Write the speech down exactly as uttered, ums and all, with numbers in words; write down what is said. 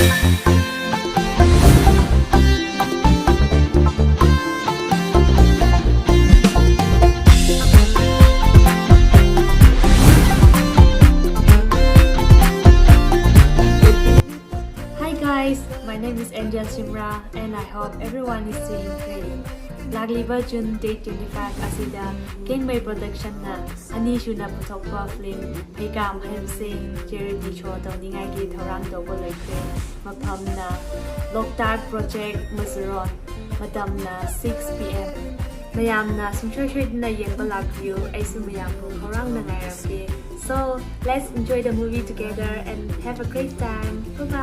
Hi guys, my name is Angel Shimra and I hope everyone is doing great. Lagliba June date twenty-five asida Kingmei Production na ani swna puthokpa film Heikam Hemsing charity show tau ningai ki thourang tau bo lei khe. Maphamna Loktak Project Mazaron, matamna six p.m. Mayamna singchoi choi na yeng balak yu, ai su mayam bu thourang na ngai ram ke. So let's enjoy the movie together and have a great time. Bye bye.